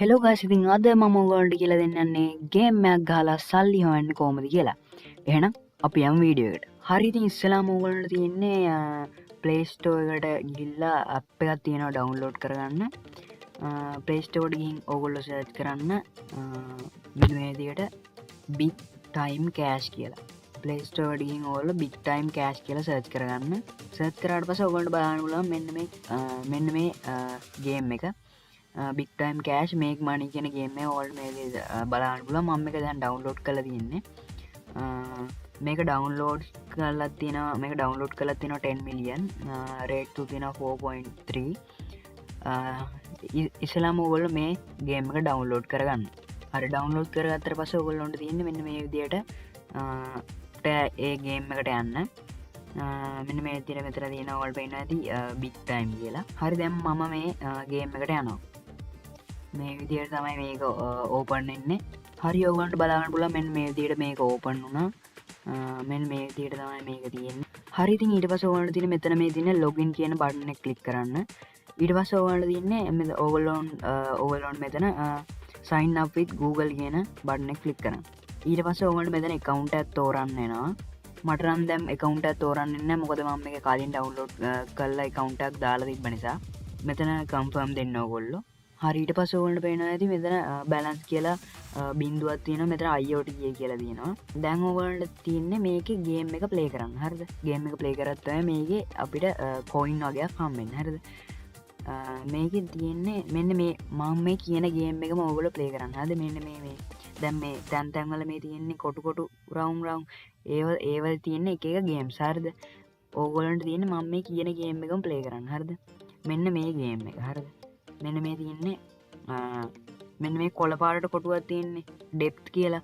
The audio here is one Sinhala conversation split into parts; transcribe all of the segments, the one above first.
හෙලෝ ගයිස්, ඉතින් අද මම ඔයගොල්ලන්ට කියලා දෙන්න යන්නේ ගේම් එකක් ගහලා සල්ලි හොයන්නේ කොහොමද කියලා. එහෙනම් අපි යමු වීඩියෝ එකට. හරි, ඉතින් ඉස්සෙල්ලාම ඔයගොල්ලන්ට තියෙන්නේ Play Store එකට ගිහිල්ලා ඇප් එකක් තියෙනවා ඩවුන්ලෝඩ් කරගන්න. Play Store එකට ගිහින් ඔයගොල්ලෝ සර්ච් කරන්න මෙන්න මේ විදිහට Big Time Cash කියලා. Play Store එකට ගිහින් ඔයගොල්ලෝ Big Time Cash කියලා සර්ච් කරගන්න. සර්ච් කරාට පස්සේ ඔයගොල්ලන්ට බලන්න පුළුවන් මෙන්න මේ ගේම් එක. Big Time Cash Make Money කියන ගේම් එක ඔයාලට මේ විදිහට බලන්න පුළුවන්. මම මේක දැන් ඩවුන්ලෝඩ් කරලා තියෙන්නේ. මේක ඩවුන්ලෝඩ් කරලා තියෙනවා. මේක ඩවුන්ලෝඩ් කරලා තියෙනවා 10 මිලියන්, රේට් තු තියෙනවා 4.3. ඉස්සෙල්ලාම ඔයගොල්ලෝ මේ ගේම් එක ඩවුන්ලෝඩ් කරගන්න. හරි, ඩවුන්ලෝඩ් කරගත්තට පස්සේ ඔයගොල්ලන්ට තියෙන්නේ මෙන්න මේ විදිහට ඒ ගේම් එකට යන්න. මෙන්න මේ විදිහට මෙතන තියෙනවා, ඔයාලට පේනවා ඇති බිග් ටයිම් කියලා. හරි, දැන් මම මේ ගේම් එකට යනවා. මේ විදිහට තමයි මේක ඕපන් වෙන්නේ. හරි, ඔයගොල්ලන්ට බලන්න පුළුවන් මෙන්න මේ විදිහට මේක ඕපන් වුණා. මෙන්න මේ විදිහට තමයි මේක තියෙන්නේ. හරි, ඉතින් ඊට පස්සේ ඔයගොල්ලන්ට තියෙන්නේ මෙතන මේ තියෙන ලොගින් කියන බටන් එක ක්ලික් කරන්න. ඊට පස්සේ ඔයගොල්ලන්ට තියෙන්නේ මෙතන ඔයගොල්ලොන් මෙතන sign up with Google කියන බටන් එක ක්ලික් කරන්න. ඊට පස්සේ ඔයගොල්ලන්ට මෙතන account එකක් තෝරන්න එනවා. මට නම් දැන් account එකක් තෝරන්න එන්නේ නැහැ. මොකද මම මේක කලින් ඩවුන්ලෝඩ් කරලා account එකක් දාලා තිබ්බ නිසා. මෙතන කන්ෆර්ම් දෙන්න ඕගොල්ලෝ. හරි, ඊට පස්සේ ඔයගොල්ලන්ට පේනවා ඇති මෙතන බැලන්ස් කියලා බිංදුවක් තියෙනවා. මෙතන IOTA කියලා තියෙනවා. දැන් ඔයගොල්ලන්ට තියෙන්නේ මේකේ ගේම් එක ප්ලේ කරන්න. හරිද? ගේම් එක ප්ලේ කරත් තමයි මේකේ අපිට කොයින් වගේක් හම්බ වෙන්නේ. හරිද? මේකේ තියෙන්නේ මෙන්න මේ මම මේ කියන ගේම් එකම ඔයගොල්ලෝ ප්ලේ කරන්න. හරිද? මෙන්න මේ මේ දැන් මේ තැන් තැන් වල මේ තියෙන්නේ කොටු කොටු රවුම් රවුම් ඒවල තියෙන්නේ එක එක ගේම්ස්. හරිද? ඕගොල්ලන්ට තියෙන්නේ මම මේ කියන ගේම් එකම ප්ලේ කරන්න. හරිද? මෙන්න මේ ගේම් එක. හරිද? මෙන්න මේ තියෙන්නේ මෙන්න මේ කොළ පාටට කොටුවක් තියෙන්නේ ඩෙප්ත් කියලා.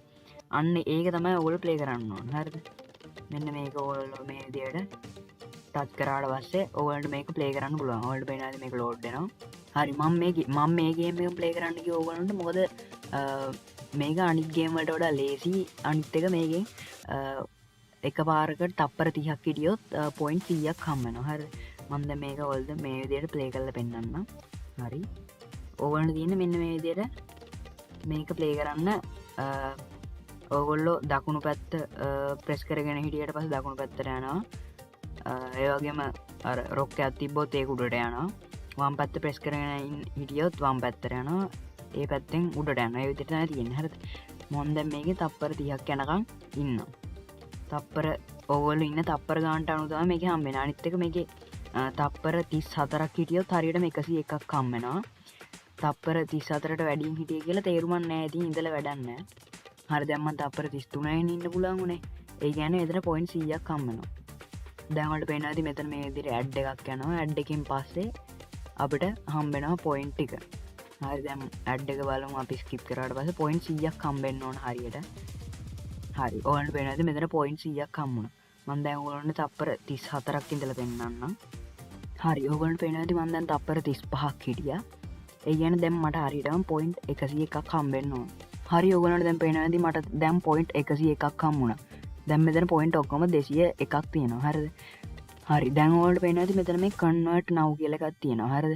අන්න ඒක තමයි ඔයගොල්ලෝ ප්ලේ කරන්න ඕන. හරිද? මෙන්න මේක ඔයගොල්ලෝ මේ විදියට ටච් කරාට පස්සේ ඔයගොල්ලන්ට මේක ප්ලේ කරන්න පුළුවන්. ඔයගොල්ලන්ට පේනවා මේක ලෝඩ් වෙනවා. හරි, මම මේ ගේම් එක ප්ලේ කරන්න කිව්ව ඔයගොල්ලන්ට මොකද මේක අනිත් ගේම් වලට වඩා ලේසි. අනිත් එක මේකෙන් එක පාරකට තප්පර 30ක් හිටියොත් පොයින්ට් 100ක් හම්බ වෙනවා. හරිද? මම දැන් මේක ඔයාලට මේ විදියට ප්ලේ කරලා පෙන්නන්නම්. හරි, ඕගොල්ලන්ට තියෙන්නේ මෙන්න මේ විදියට මේක ප්ලේ කරන්න. ඕගොල්ලෝ දකුණු පැත්ත ප්‍රෙස් කරගෙන හිටියට පස්සේ දකුණු පැත්තට යනවා. ඒ වගේම අර රොක් එකක් තිබ්බොත් ඒක උඩට යනවා. වම් පැත්ත ප්‍රෙස් කරගෙන හිටියොත් වම් පැත්තට යනවා. ඒ පැත්තෙන් උඩට යනවා. ඒ විදිහට තමයි තියෙන්නේ. හරිද? මම දැන් මේකේ තප්පර 30ක් යනකම් ඉන්නවා. තප්පර ඕගොල්ලෝ ඉන්න තප්පර ගානට අනුව තමයි මේකේ හම්බ වෙන්නේ. අනිත් එක මේකේ තප්පර 34ක් හිටියොත් හරියටම 101ක් හම්බ වෙනවා. තප්පර 34ට වැඩියෙන් හිටියේ කියලා තේරුමක් නෑ. ඉතින් ඉඳලා වැඩක් නෑ. හරි, දැන් මං තප්පර 33 ඉන්න පුළුවන් උනේ. ඒ කියන්නේ එතන පොයින්ට් 100ක් හම්බ වෙනවා. දැන් ඔයාලට පේනවා ඇති මෙතන මේ විදිහට ඇඩ් එකක් යනවා. ඇඩ් එකෙන් පස්සේ අපිට හම්බ වෙනවා පොයින්ට් ටික. හරි, දැන් ඇඩ් එක බලමු. අපි ස්කිප් කරාට පස්සේ පොයින්ට් 100ක් හම්බෙන්න ඕන හරියට. හරි, ඔයාලට පේනවා ඇති මෙතන පොයින්ට් 100ක් හම්බුණා. මං දැන් ඔයගොල්ලන්ට තප්පර 34ක් ඉඳලා පෙන්නන්නම්. හරි, ඔයගොල්ලන්ට පේනවා ඇති මං දැන් තප්පර 35ක් හිටියා. ඒ කියන්නේ දැන් මට හරියටම පොයින්ට් 101ක් හම්බෙන්න ඕන. හරි, ඔයගොල්ලන්ට දැන් පේනවා ඇති මට දැන් පොයින්ට් 101ක් හම්බුණා. දැන් මෙතන පොයින්ට් ඔක්කොම 201ක් තියෙනවා. හරිද? හරි, දැන් ඔයාලට පේනවා ඇති මෙතන මේ කන්වර්ට් නව් කියලා එකක් තියෙනවා. හරිද?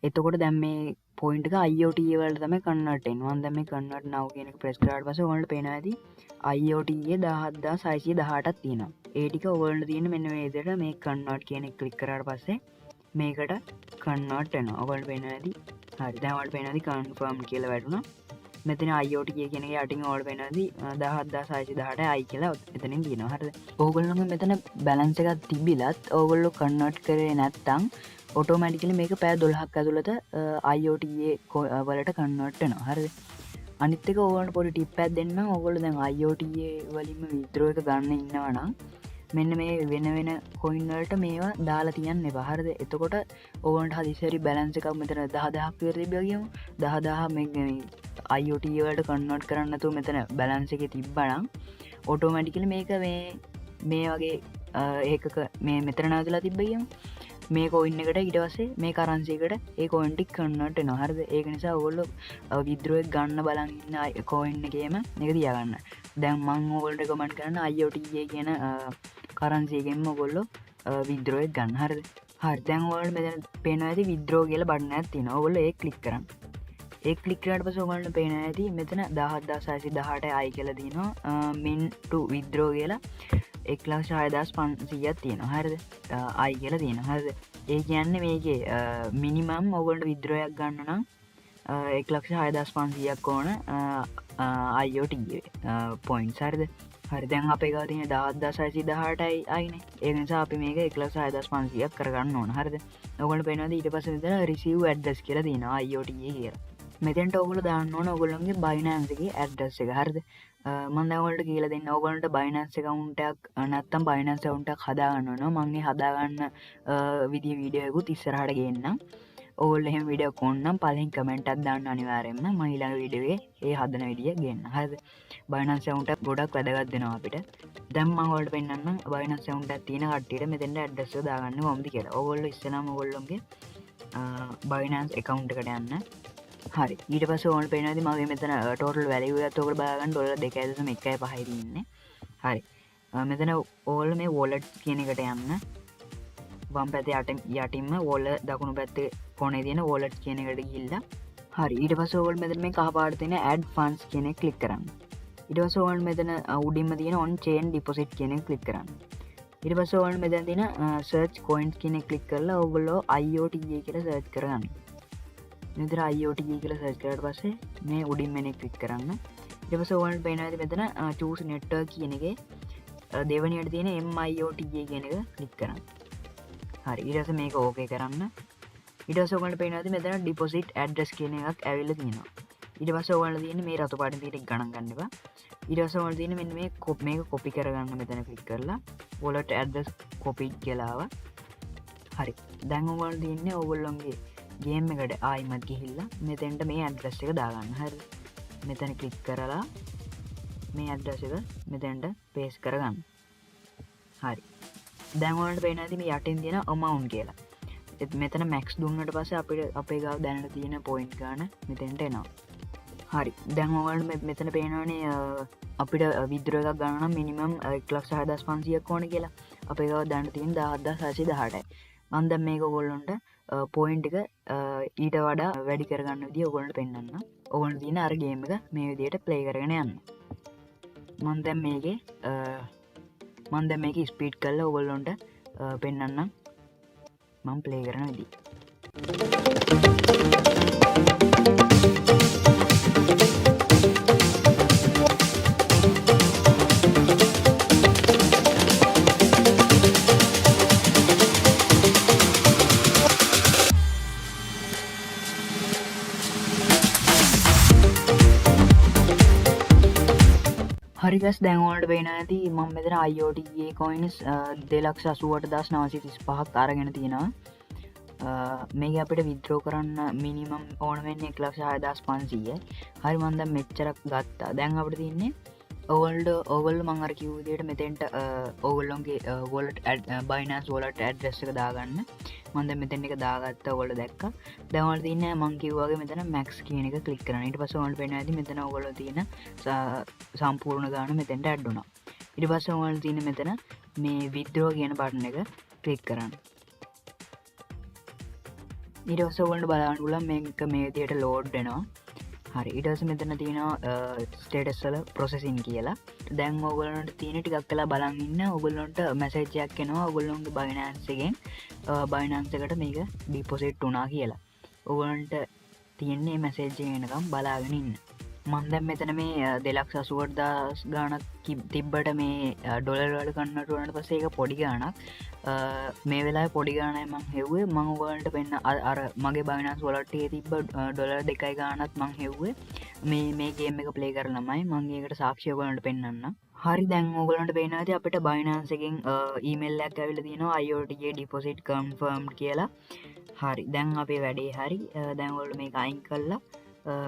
එතකොට දැන් මේ පොයින්ට් එක IOTA වලට තමයි කන්වර්ට් වෙන්නේ. මම දැන් මේ කන්වර්ට් නව් කියන එක ප්‍රෙස් කරාට පස්සේ ඔයාලට පේනවා ඇති IOTA 17,618ක් තියෙනවා. ඒ ටික ඔයාලට තියෙන්නේ මෙන්න මේ විදිහට මේ කන්වර්ට් කියන එක ක්ලික් කරාට පස්සේ මේකට කන්වර්ට් වෙනවා. ඔයාලට පේනවා ඇති. හරි, දැන් ඔයාලට පේනවා ඇති කන්ෆර්ම් කියලා වැටුණා. මෙතන IOTA කියන එක යටින් ඔයාලට පේනවා ඇති 17,618 I කියලා එතනින් තියෙනවා. හරිද? ඕගොල්ලෝගේ මෙතන බැලන්ස් එකක් තිබිලත් ඕගොල්ලෝ කන්වර්ට් කරේ නැත්නම් ඔටෝමැටිකලි මේක පැය 12ක් ඇතුළත IOTA වලට කන්වර්ට් වෙනවා. හරිද? අනිත් එක ඕගොල්ලන්ට පොඩි ටිප් එකක් දෙන්නම්. ඕගොල්ලෝ දැන් IOTA වලින්ම විත්ඩ්‍රෝ එක ගන්න ඉන්නවා නම් මෙන්න මේ වෙන වෙන කොයින් වලට මේවා දාලා තියන්න එපා. හරිද? එතකොට ඕගොල්ලන්ට හදිසියෙ හරි බැලන්ස් එකක් මෙතන 10,000ක් විතර තිබ්බා කියමු. 10,000 මේ IOTA වලට කන්වර්ට් කරන්න නැතුව මෙතන බැලන්ස් එකේ තිබ්බනම් ඔටෝමැටිකලි මේක මේ මේ වගේ ඒකක මේ මෙතන නවතලා තිබ්බ කියමු. මේ කොයින් එකට ඊට පස්සේ මේ කරන්සි එකට ඒ කොයින් ටික කන්වර්ට් වෙනවා. හරිද? ඒක නිසා ඔයගොල්ලෝ විත්ඩ්‍රෝ එක ගන්න බලන් ඉන්න කොයින් එකේම මේක තියාගන්න. දැන් මං ඔයගොල්ලන්ට රෙකමන්ඩ් කරන්න IOTA කියන කරන්සි එකෙන්ම ඔයගොල්ලෝ විත්ඩ්‍රෝ එක ගන්න. හරිද? හරි, දැන් ඔයාලට මෙතන පේනවා ඇති විත්ඩ්‍රෝ කියලා බටන් එකක් තියෙනවා. ඔයගොල්ලෝ ඒක ක්ලික් කරන්න. ඒ ක්ලික් කරාට පස්සේ ඔයගොල්ලන්ට පේනවා ඇති මෙතන 17618 i කියලා තියෙනවා. Min to withdraw කියලා 1,06,500ක් තියෙනවා. හරිද? I කියලා තියෙනවා. හරිද? ඒ කියන්නේ මේකේ මිනිමම් ඔයගොල්ලන්ට withdraw එකක් ගන්න නම් 1,06,500ක් ඕන IOTA points. හරිද? හරි, දැන් අපේ ගාව තියෙන 17618යි අයිනේ. ඒ නිසා අපි මේක 1,06,500ක් කරගන්න ඕන. හරිද? ඔයගොල්ලෝ පේනවාද ඊට පස්සේ මෙතන receive address කියලා තියෙනවා IOTA කියලා. මෙතෙන්ට ඔයගොල්ලෝ දාන්න ඕන ඔයගොල්ලෝගේ Binance එකේ ඇඩ්‍රස් එක. හරිද? මම දැන් ඔයගොල්ලන්ට කියලා දෙන්න, ඔයගොල්ලන්ට Binance account එකක් නැත්තම් Binance account එකක් හදාගන්න ඕනවා. මම ඒ හදාගන්න විදිය වීඩියෝ එකකුත් ඉස්සරහට ගේන්නම්. ඔයගොල්ලෝ එහෙම වීඩියෝ එකක් ඕන නම් පළවෙනි කමෙන්ට් එකක් දාන්න අනිවාර්යයෙන්ම. මම ඊළඟ වීඩියෝ එකේ ඒ හදන විදිය ගේන්න. හරිද? Binance account එක ගොඩක් වැදගත් වෙනවා අපිට. දැන් මම ඔයාලට පෙන්නන්නම් Binance account එකක් තියෙන කට්ටියට මෙතෙන්ට ඇඩ්‍රස් එක දාගන්න කොහොමද කියලා. ඔයගොල්ලෝ ඉස්සෙල්ලාම ඔයගොල්ලෝගේ Binance account එකට යන්න. හරි, ඊට පස්සේ ඔයාලට පේනවා ඇති මගේ මෙතන ටෝටල් වැලියු එකත් ඔයගොල්ලෝ බලා ගන්න ඩොලර් දෙකයි දශම එකයි පහයි තියෙන්නේ. හරි, මෙතන ඔයගොල්ලෝ මේ වොලට් කියන එකට යන්න. වම් පැත්තේ යටින්ම වොලට් දකුණු පැත්තේ කොනේ තියෙන වොලට් කියන එකට ගිහිල්ලා. හරි, ඊට පස්සේ ඔයගොල්ලෝ මෙතන මේ කහ පාට තියෙන ඇඩ් ෆන්ඩ්ස් කියන එක ක්ලික් කරන්න. ඊට පස්සේ ඔයගොල්ලෝ මෙතන උඩින්ම තියෙන ඔන් චේන් ඩිපොසිට් කියන එක ක්ලික් කරන්න. ඊට පස්සේ ඔයගොල්ලෝ මෙතන තියෙන සර්ච් කොයින්ස් කියන එක ක්ලික් කරලා ඔයගොල්ලෝ IOTA කියලා සර්ච් කරගන්න. මේ විදිහට IOTA කියලා සර්ච් කරාට පස්සේ මේ උඩින් මෙන්න ක්ලික් කරන්න. ඊට පස්සේ ඔයගොල්ලන්ට පේනවා ඇති මෙතන choose network කියන එකේ දෙවෙනියට තියෙන MIOTA කියන එක ක්ලික් කරන්න. හරි, ඊට පස්සේ මේක ඕකේ කරන්න. ඊට පස්සේ ඔයගොල්ලන්ට පේනවා ඇති මෙතන ඩිපොසිට් ඇඩ්‍රස් කියන එකක් ඇවිල්ලා තියෙනවා. ඊට පස්සේ ඔයගොල්ලන්ට තියෙන්නේ මේ රතු පාටින් තියෙන එක ගණන් ගන්න එපා. ඊට පස්සේ ඔයගොල්ලන්ට තියෙන්නේ මෙන්න මේ මේක කොපි කරගන්න මෙතන ක්ලික් කරලා වොලට් ඇඩ්‍රස් කොපි කියලා ආවා. හරි, දැන් ඔයගොල්ලන්ට තියෙන්නේ ඔයගොල්ලන්ගේ ගේම් එකට ආයිමත් ගිහිල්ලා මෙතෙන්ට මේ ඇඩ්‍රස් එක දාගන්න. හරි, මෙතන ක්ලික් කරලා මේ ඇඩ්‍රස් එක මෙතෙන්ට පේස්ට් කරගන්න. හරි, දැන් ඔයාලට පේනවා ඇති මේ යටින් තියෙන amount කියලා. ඒත් මෙතන මැක්ස් දුන්නට පස්සේ අපිට අපේ ගාව දැනට තියෙන පොයින්ට් ගාන මෙතෙන්ට එනවා. හරි, දැන් ඔයාලට මෙතන පේනවනේ අපිට විද්‍රෝ එකක් ගන්න නම් මිනිමම් 1,06,500ක් ඕන කියලා. අපේ ගාව දැනට තියෙන 17618යි. මම දැන් මේක ඔයගොල්ලන්ට පොයින්ට් එක ඊට වඩා වැඩි කරගන්න විදිය ඔයගොල්ලන්ට පෙන්නන්නම්. ඔයගොල්ලන්ට තියෙන අර ගේම් එක මේ විදියට ප්ලේ කරගෙන යන්න. මම දැන් මේකේ ස්පීඩ් කරලා ඔයගොල්ලන්ට පෙන්නන්නම් මම ප්ලේ කරන විදිය. හරි ගස්, දැන් ඔයාලට පේනවා ඇති මම මෙතන IOTA coins දෙලක්ෂ අසූඅට දහස් නවසිය තිස් පහක් අරගෙන තියෙනවා. මේක අපිට විත්ඩ්‍රෝ කරන්න මිනිමම් ඕන වෙන්නේ එක් ලක්ෂ හයදහස් පන්සීයයි. හරි, මම දැන් මෙච්චරක් ගත්තා. දැන් අපිට තියෙන්නේ ඔයගොල්ලෝ මං අර කිව්ව විදියට මෙතෙන්ට ඔයගොල්ලොන්ගේ Binance wallet address එක දාගන්න. මං දැන් මෙතෙන් එක දාගත්තා, ඔයගොල්ලෝ දැක්කා. දැන් ඔයාලට තියෙන්නේ මං කිව්වා වගේ මෙතන max කියන එක ක්ලික් කරන්න. ඊට පස්සේ ඔයාලට පේනවා ඇති මෙතන ඔයගොල්ලෝ තියෙන සම්පූර්ණ ගාන මෙතෙන්ට ඇඩ් වුණා. ඊට පස්සේ ඔයාලට තියෙන්නේ මෙතන මේ withdraw කියන බටන් එක ක්ලික් කරන්න. ඊට පස්සේ ඔයගොල්ලන්ට බලන්න පුළුවන් මේක මේ විදියට ලෝඩ් වෙනවා. හරි, ඊට පස්සේ මෙතන තියෙනවා ස්ටේටස් වල ප්‍රොසෙසින් කියලා. දැන් ඔයගොල්ලන්ට තියෙන ටිකක් වෙලා බලන් ඉන්න ඔයගොල්ලන්ට මැසේජ් එකක් එනවා ඔයගොල්ලන්ගේ Binance එකෙන් Binance එකට මේක ඩිපොසිට් වුණා කියලා. ඔයගොල්ලන්ට තියෙන්නේ මේ මැසේජ් එක එනකම් බලාගෙන ඉන්න. මං දැන් මෙතන මේ දෙලක්ෂ අසූඅට දහස් ගාණක් තිබ්බට මේ ඩොලර් වල කන්වර්ට් වුණාට පස්සේ ඒක පොඩි ගාණක්. මේ වෙලාවේ පොඩි ගාණයි මං හෙව්වේ. මං ඔයගොල්ලන්ට පෙන්න අර මගේ Binance wallet එකේ තිබ්බ ඩොලර් දෙකයි ගාණත් මං හෙව්වේ මේ ගේම් එක ප්ලේ කරලාමයි. මං ඒකට සාක්ෂි ඔයගොල්ලන්ට පෙන්නන්නම්. හරි, දැන් ඔයගොල්ලන්ට පේනවා ඇති අපිට Binance එකෙන් ඊමේල් එකක් ඇවිල්ලා තියෙනවා IOTA deposit confirmed කියලා. හරි, දැන් අපේ වැඩේ හරි. දැන් ඔයගොල්ලෝ මේක අයින් කරලා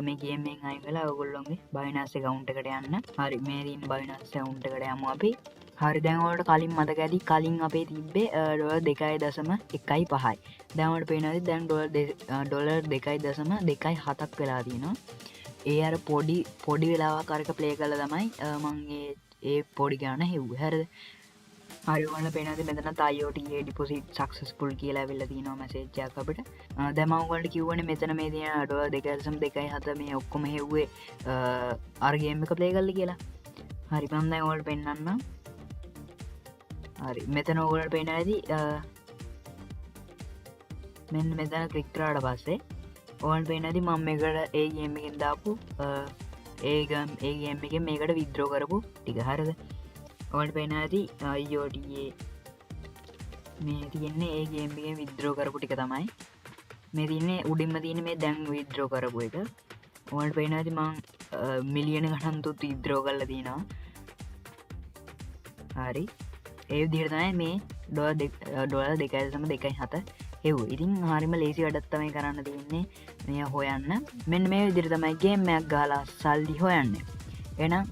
මේ ගේම් එකෙන් අයින් වෙලා ඔයගොල්ලෝගේ Binance account එකට යන්න. හරි, මේ තියෙන Binance account එකට යමු අපි. හරි, දැන් ඔයාලට කලින් මතක ඇති කලින් අපේ තිබ්බේ ඩොලර් දෙකයි දශම එකයි පහයි. දැන් ඔයාලට පේනවා ඇති දැන් ඩොලර් දෙකයි දශම දෙකයි හතක් වෙලා තියෙනවා. ඒ අර පොඩි වෙලාවක් අරක ප්ලේ කරලා තමයි මං ඒ පොඩි ගාන හෙව්වේ. හරිද? හරි, ඔයාලට පේනවා ඇති මෙතන IOTA deposit successful කියලා ඇවිල්ලා තියෙනවා මැසේජ් එකක් අපිට. දැන් මම ඔයාලට කිව්වනේ මෙතන මේ තියෙන ඩොලර් 2.27 මේ ඔක්කොම හෙව්වේ අර ගේම් එක ප්ලේ කරලා කියලා. හරි, මම දැන් ඔයාලට පෙන්නන්නම්. හරි, මෙතන ඔයාලට පේනවා ඇති මෙන්න මෙතන ක්ලික් කරාට පස්සේ ඔයාලට පේනවා ඇති මම මේකට ඒ ගේම් එකෙන් දාපු ඒ ගේම් එකෙන් මේකට විත්ඩ්‍රෝ කරපු ටික. හරිද? ඔයාලට පේනවා ඇති IOTA මේ තියෙන්නේ ඒ ගේම් එකෙන් විත්ඩ්‍රෝ කරපු ටික තමයි. මේ තියෙන්නේ උඩින්ම තියෙන මේ දැන් විත්ඩ්‍රෝ කරපු එක. ඔයාලට පේනවා ඇති මං මිලියන ගණන් තුත් විත්ඩ්‍රෝ කරලා තියෙනවා. හරි, ඒ විදිහට තමයි මේ ඩොලර් 2.27 හෙව්වේ. ඉතින් හරිම ලේසි වැඩක් තමයි කරන්න තියෙන්නේ මේ හොයන්න. මෙන්න මේ විදිහට තමයි ගේම් එකක් ගහලා සල්ලි හොයන්නේ. එහෙනම්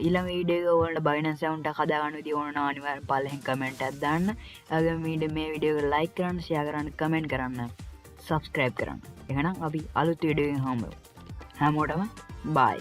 ඊළඟ වීඩියෝ එක ඔයාලට Binance account එකක් හදාගන්න විදිය ඕන නම් අනිවාර්යෙන් පල්ලෙහෙන් කමෙන්ට් එකක් දාන්න. ඒ වගේම මේ වීඩියෝ එක ලයික් කරන්න, ෂෙයා කරන්න, කමෙන්ට් කරන්න, සබ්ස්ක්‍රයිබ් කරන්න. එහෙනම් අපි අලුත් වීඩියෝ එකකින් හම්බ වෙමු. හැමෝටම බයි.